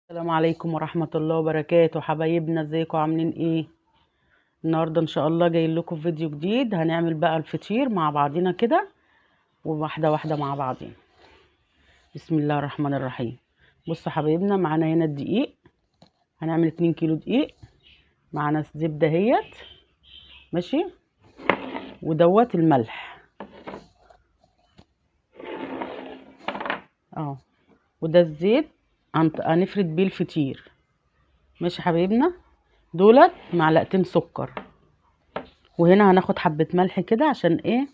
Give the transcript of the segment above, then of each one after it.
السلام عليكم ورحمة الله وبركاته. حبايبنا ازيكم عاملين ايه؟ النهاردة ان شاء الله جاي لكم فيديو جديد. هنعمل بقى الفطير مع بعضينا كده، وواحدة واحدة مع بعضينا. بسم الله الرحمن الرحيم. بصوا حبايبنا، معانا هنا الدقيق، هنعمل 2 كيلو دقيق، معانا الزبدة اهيت ماشي، ودوت الملح اهو، وده الزيت هنفرد بيه الفطير ماشي حبايبنا. دولت معلقتين سكر، وهنا هناخد حبة ملح كده عشان ايه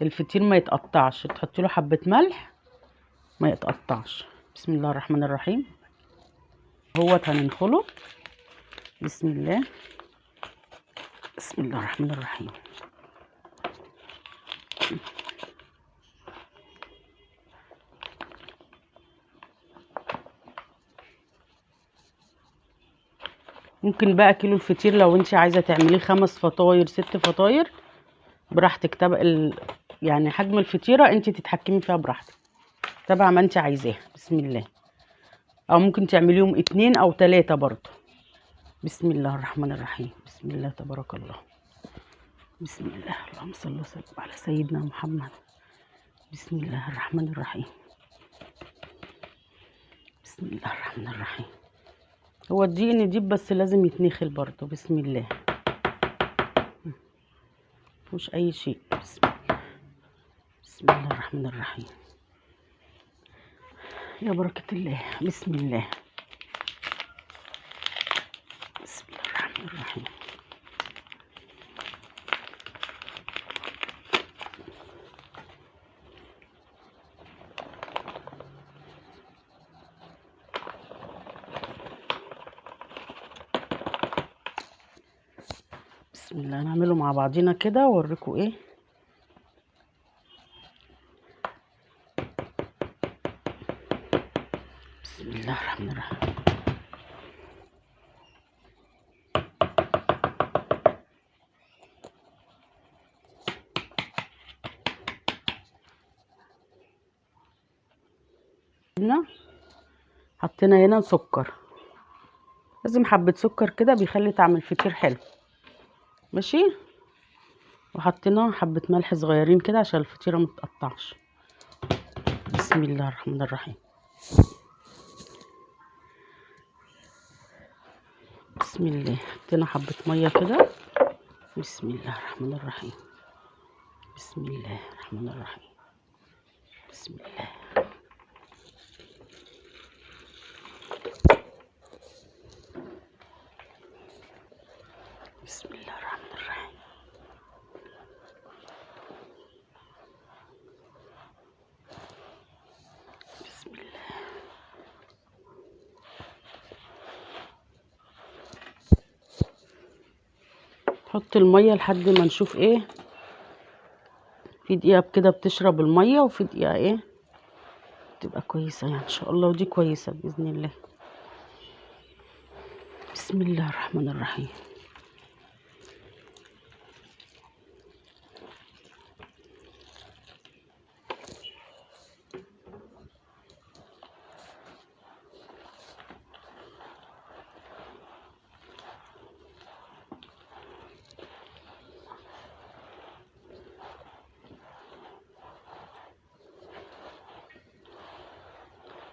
الفطير ما يتقطعش، تحطي له حبة ملح ما يتقطعش. بسم الله الرحمن الرحيم. هوت هننخله. بسم الله، بسم الله الرحمن الرحيم. ممكن بقى كيلو الفطير لو انت عايزه تعمليه 5 فطاير 6 فطاير براحتك، تبع يعني حجم الفطيره انت تتحكمي فيها براحتك تبع ما انت عايزاها. بسم الله. او ممكن تعمليهم 2 او 3 برضو. بسم الله الرحمن الرحيم. بسم الله تبارك الله. بسم الله، اللهم صل وسلم على سيدنا محمد. بسم الله الرحمن الرحيم. بسم الله الرحمن الرحيم. هو الدقيق نضيف بس لازم يتنخل برضو. بسم الله، مفيهوش اي شيء. بسم الله، بسم الله الرحمن الرحيم. يا بركة الله. بسم الله، بسم الله الرحمن الرحيم. بسم الله. نعمله مع بعضينا كده واوريكم ايه. بسم الله الرحمن الرحيم. حطينا هنا سكر، لازم حبة سكر كده بيخلي طعم الفطير حلو ماشي. وحطينا حبة ملح صغيرين كده عشان الفطيرة ما تتقطعش. بسم الله الرحمن الرحيم. بسم الله. حطينا حبة مية كده. بسم الله الرحمن الرحيم. بسم الله الرحمن الرحيم. بسم الله. بسم الله الرحمن الرحيم. بسم الله. نحط المية لحد ما نشوف ايه. في دقيقة كده بتشرب المية، وفي دقيقة ايه تبقى كويسة يعني ان شاء الله، ودي كويسة باذن الله. بسم الله الرحمن الرحيم.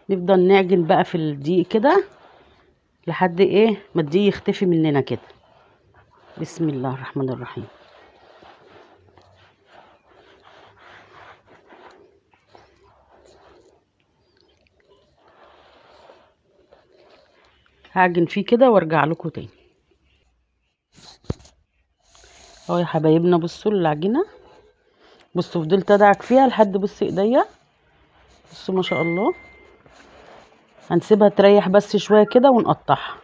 نفضل نعجن بقى في الدقيق كده لحد ايه ما الدقيق يختفي مننا كده. بسم الله الرحمن الرحيم. هعجن فيه كده وارجع لكم تاني. اهو يا حبايبنا، بصوا العجينة، بصوا فضلت ادعك فيها لحد بص ايديا، بصوا ما شاء الله. هنسيبها تريح بس شوية كده ونقطعها.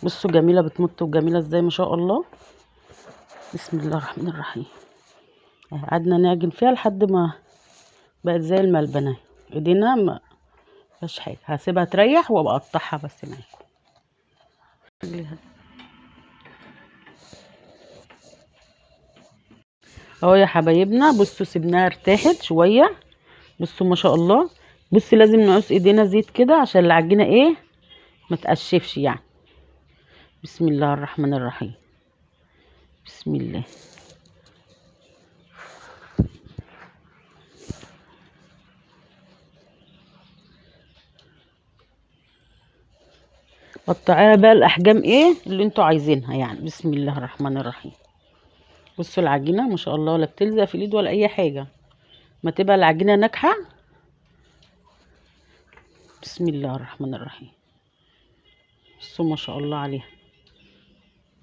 بصوا جميلة، بتمط وجميلة ازاي ما شاء الله. بسم الله الرحمن الرحيم. قعدنا نعجن فيها لحد ما بقت زي الملبنه، ايدينا ما فيهاش حاجة. هسيبها تريح وابقى اقطعها بس معاكم. اهو يا حبايبنا، بصوا سيبناها ارتاحت شوية. بصوا ما شاء الله. بصي لازم نعوز ايدينا زيت كده عشان العجينة ايه ما تقشفش يعني. بسم الله الرحمن الرحيم. بسم الله. قطعيها بقى الاحجام ايه اللي انتوا عايزينها يعني. بسم الله الرحمن الرحيم. بصوا العجينة ما شاء الله ولا بتلزق في الايد ولا اي حاجة، ما تبقى العجينة ناجحة. بسم الله الرحمن الرحيم. بصوا ما شاء الله عليها.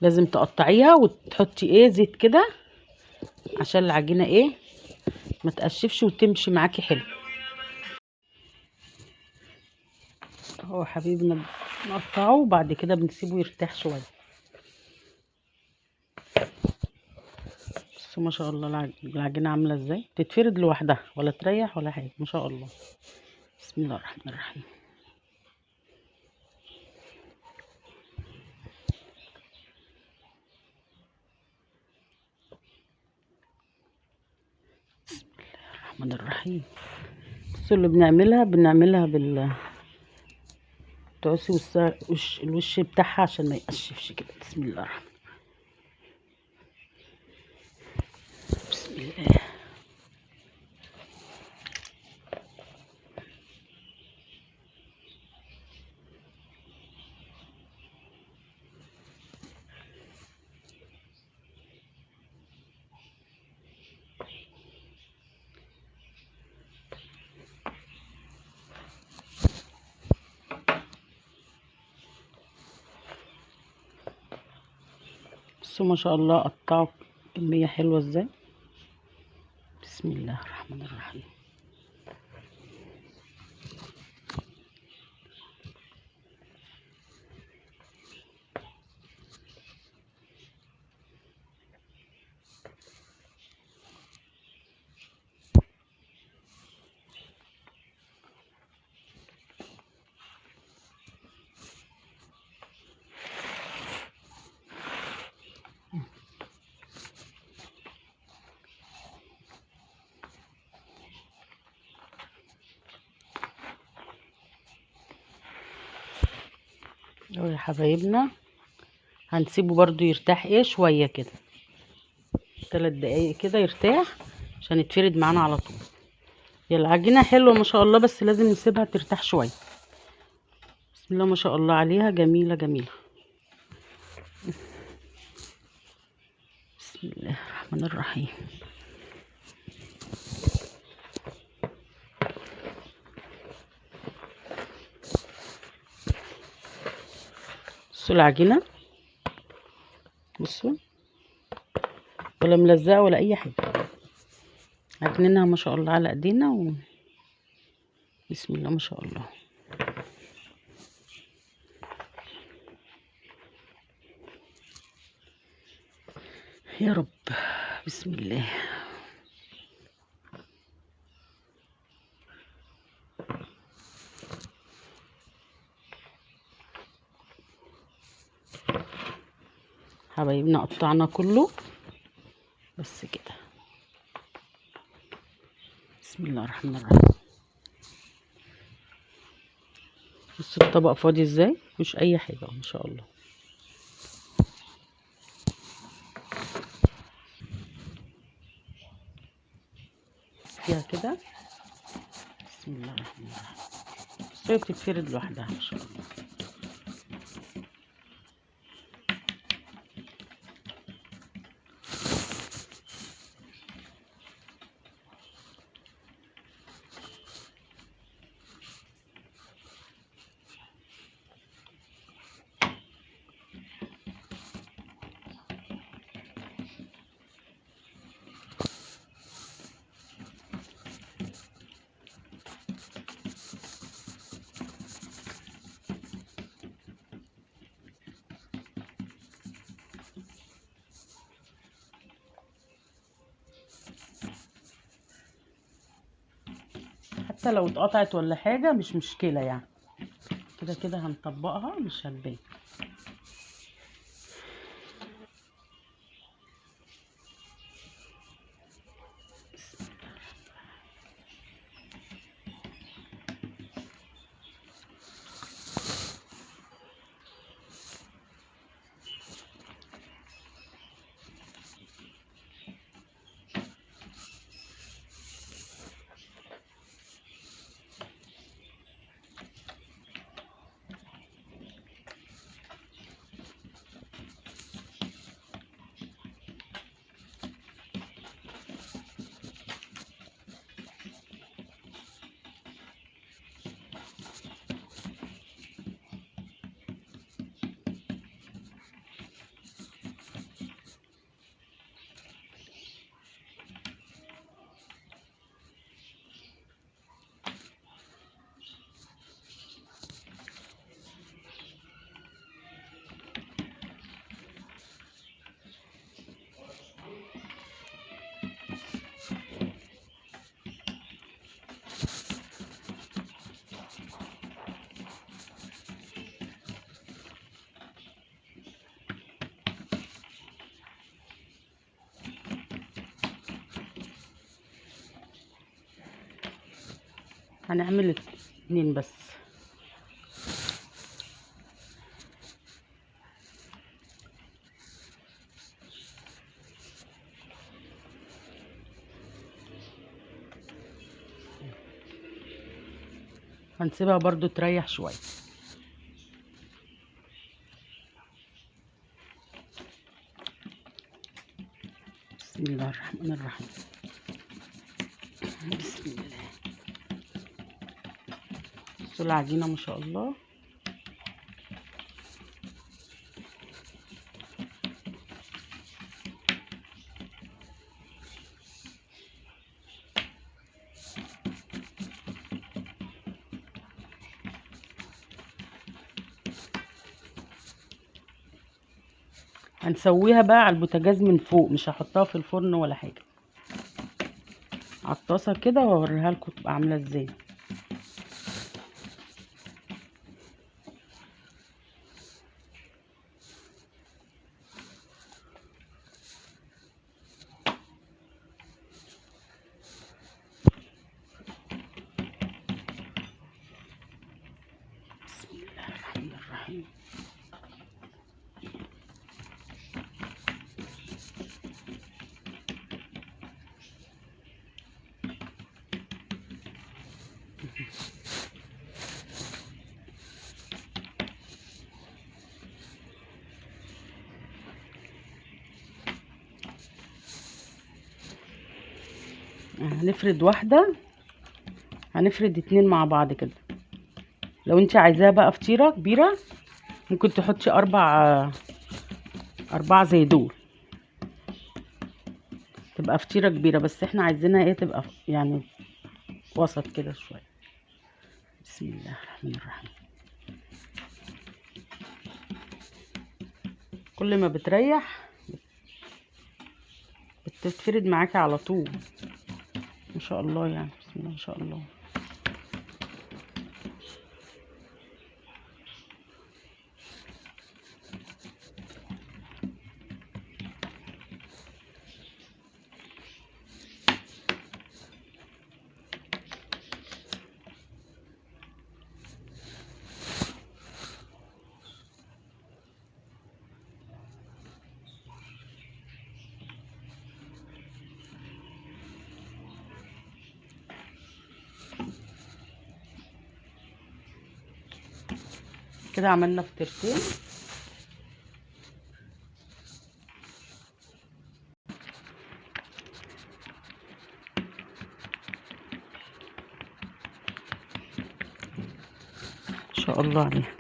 لازم تقطعيها وتحطي ايه زيت كده عشان العجينة ايه ما تقشفش وتمشي معاكي حلو. اهو حبيبنا نقطعه وبعد كده بنسيبه يرتاح شوية. بصوا ما شاء الله العجينة عامله ازاي، تتفرد لوحدها ولا تريح ولا حاجة ما شاء الله. بسم الله الرحمن الرحيم. بسم الله الرحمن الرحيم. بصوا اللي بنعملها بال تعوسي الوش بتاعها عشان ما يقشفش كده. بسم الله الرحمن الرحيم. بسم الله. بصوا ما شاء الله قطعوا كمية حلوة ازاي. بسم الله الرحمن الرحيم. اهو يا حبايبنا هنسيبه برضو يرتاح ايه شوية كده، 3 دقايق كده يرتاح عشان يتفرد معانا على طول. يا العجينة حلوة ما شاء الله، بس لازم نسيبها ترتاح شوية. بسم الله ما شاء الله عليها، جميلة جميلة. بسم الله الرحمن الرحيم. بصوا العجينة، بصوا ولا ملزقه ولا اي حاجة، عجنينها ما شاء الله على ايدينا بسم الله ما شاء الله. يا رب. بسم الله. حبايبنا قطعنا كله بس كده. بسم الله الرحمن الرحيم. بصوا الطبق فاضي ازاي، مش اي حاجة ما شاء الله. فيها كده. بسم الله الرحمن الرحيم. بصوا بتتفرد لوحدها ما شاء الله. حتى لو اتقطعت ولا حاجة مش مشكلة يعني، كده كده هنطبقها مش هتبان. هنعمل 2 بس. هنسيبها برضو تريح شوية. بسم الله الرحمن الرحيم. بسم الله. بصوا العجينة ما شاء الله. هنسويها بقى على البوتاجاز من فوق، مش هحطها في الفرن ولا حاجة، على الطاسه كده واوريها لكم تبقى عامله ازاي. بسم الله الرحمن الرحيم. هنفرد واحدة، هنفرد 2 مع بعض كده. لو انت عايزاها بقى فطيرة كبيرة ممكن تحطي 4 زي دول، تبقى فطيرة كبيرة، بس احنا عايزينها ايه، تبقى يعني وسط كده شوية. بسم الله الرحمن الرحيم. كل ما بتريح بتتفرد معاكي على طول ما شاء الله، يعني بسم الله ما شاء الله. كده عملنا فطيرتين. ان شاء الله عليها.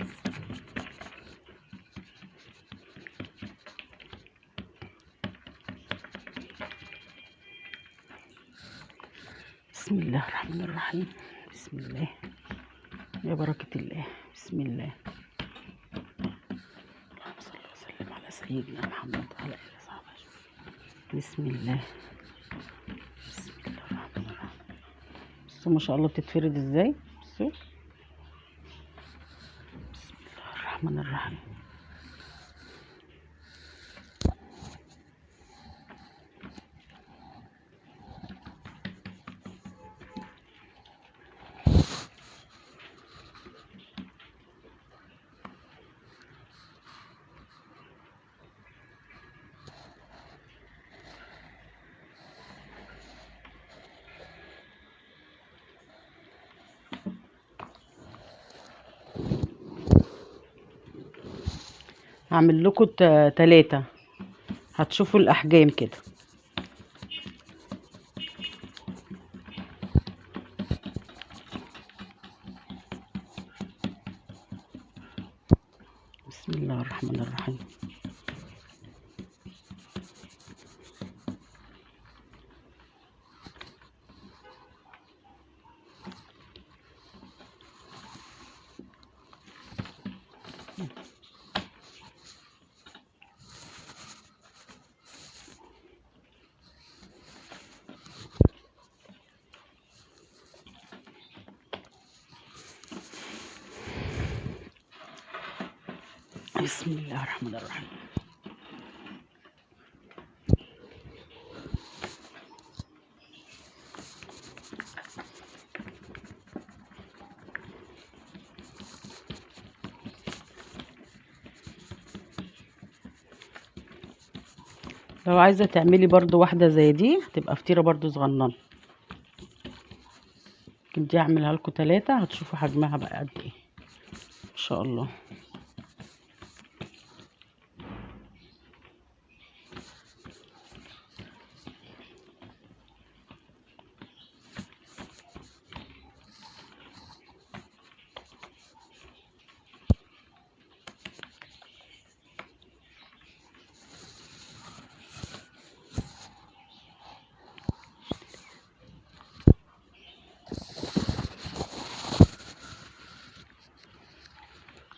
بسم الله الرحمن الرحيم. بسم الله يا بركة الله. بسم الله. اللهم صل وسلم على سيدنا محمد وعلى آله وصحبه. بسم الله. بسم الله الرحمن الرحيم. بصوا ما شاء الله بتتفرد ازاي. بصوا بسم الله الرحمن الرحيم. هعمل لكم 3، هتشوفوا الاحجام كده. بسم الله الرحمن الرحيم. بسم الله الرحمن الرحيم. لو عايزه تعملي برضو واحدة زي دي هتبقى فطيره برضو صغننه، يمكن دي اعملها لكم 3 هتشوفوا حجمها بقى قد ايه ان شاء الله.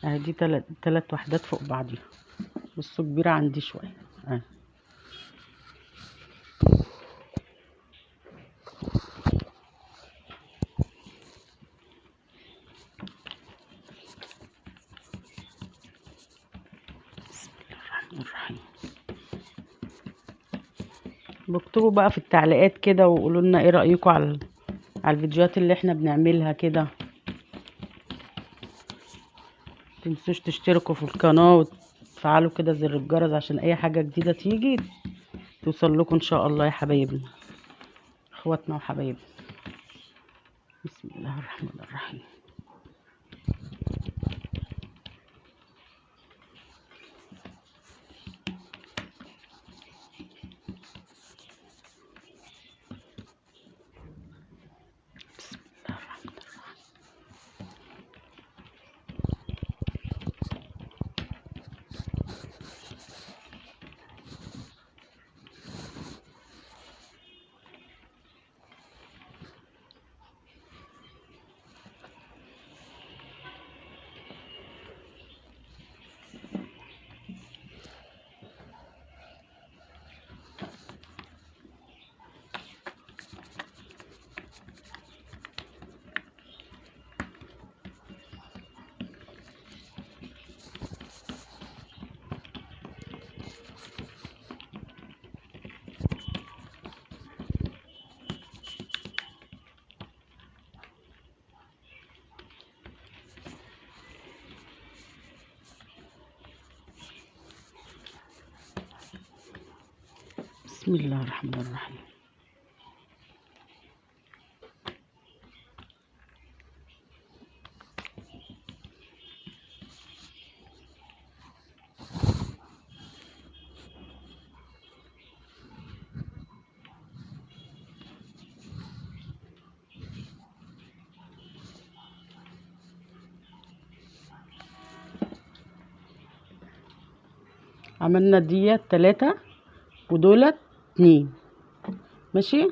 اهي دي 3 وحدات فوق بعضيها. بصوا كبيرة عندي شوية اهي. بسم الله الرحمن الرحيم. بكتبوا بقى في التعليقات كده وقولوا لنا ايه رأيكم على الفيديوهات اللي احنا بنعملها كده. متنسوش تشتركوا في القناة وتفعلوا كده زر الجرس عشان اي حاجة جديدة تيجي توصل لكم ان شاء الله يا حبايبنا، اخواتنا وحبايبنا. بسم الله الرحمن الرحيم. بسم الله الرحمن الرحيم. بسم الله الرحمن الرحيم. عملنا ديت 3 ودولت 2. ماشي،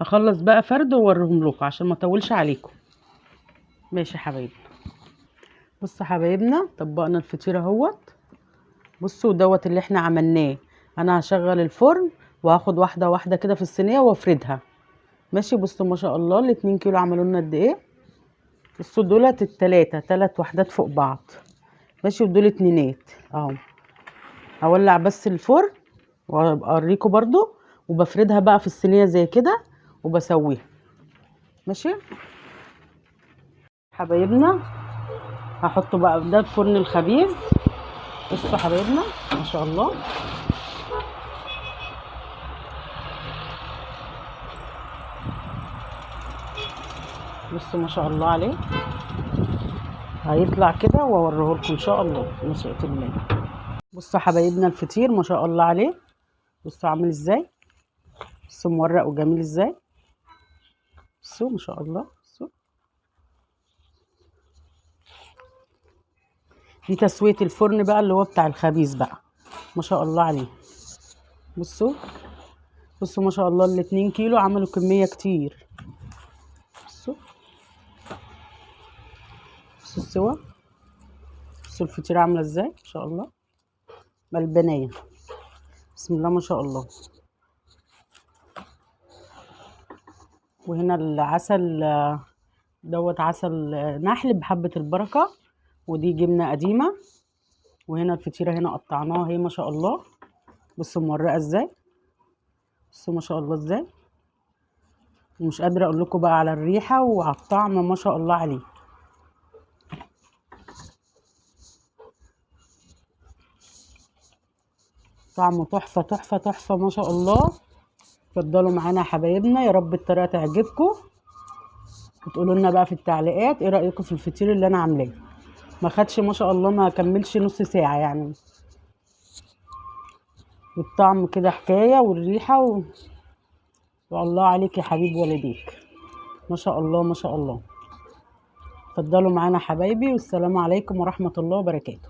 هخلص بقى فرد واوريهم لكم عشان ما اطولش عليكم. ماشي يا حبايبنا. بصوا حبايبنا طبقنا الفطيره اهوت. بصوا دوت اللي احنا عملناه. انا هشغل الفرن وهاخد واحدة واحدة كده في الصينية وافردها. ماشي، بصوا ما شاء الله ال2 كيلو عملوا لنا قد ايه. بصوا دولت التلاتة، 3 وحدات فوق بعض. ماشي، ودول 2 اهو. هولع بس الفرن واوريكم برضو، وبفردها بقى في الصينية زي كده وبسويها. ماشي حبايبنا، هحطه بقى ده الفرن الخبيز. بصوا حبايبنا ما شاء الله. بصوا ما شاء الله عليه، هيطلع كده واوريه لكم ان شاء الله بمشيئة الله. بصوا حبايبنا الفطير ما شاء الله عليه. بصوا عامل ازاي، بصوا مورق وجميل ازاي. بصوا ما شاء الله. بصوا دي تسوية الفرن بقى اللي هو بتاع الخبيز بقى، ما شاء الله عليه. بصوا بصوا ما شاء الله ال2 كيلو عملوا كمية كتير. بصوا بصوا السوا، بصوا الفطيرة عاملة ازاي ما شاء الله، ملبنية بسم الله ما شاء الله. وهنا العسل دوت عسل نحل بحبة البركة، ودي جبنة قديمة. وهنا الفطيرة هنا قطعناها اهي ما شاء الله. بصوا مورقة ازاي، بصوا ما شاء الله ازاي. ومش قادرة اقول لكم بقى على الريحة وعلى الطعم ما شاء الله عليه. طعمه تحفة تحفة تحفة ما شاء الله. اتفضلوا معانا يا حبايبنا، يا رب الطريقة تعجبكم، وتقولوا لنا بقى في التعليقات ايه رايكم في الفطير اللي انا عاملاه. ما خدش ما شاء الله، ما كملش نص ساعة يعني، والطعم كده حكاية، والريحه والله عليك يا حبيب والديك، ما شاء الله ما شاء الله. اتفضلوا معانا حبايبي، والسلام عليكم ورحمة الله وبركاته.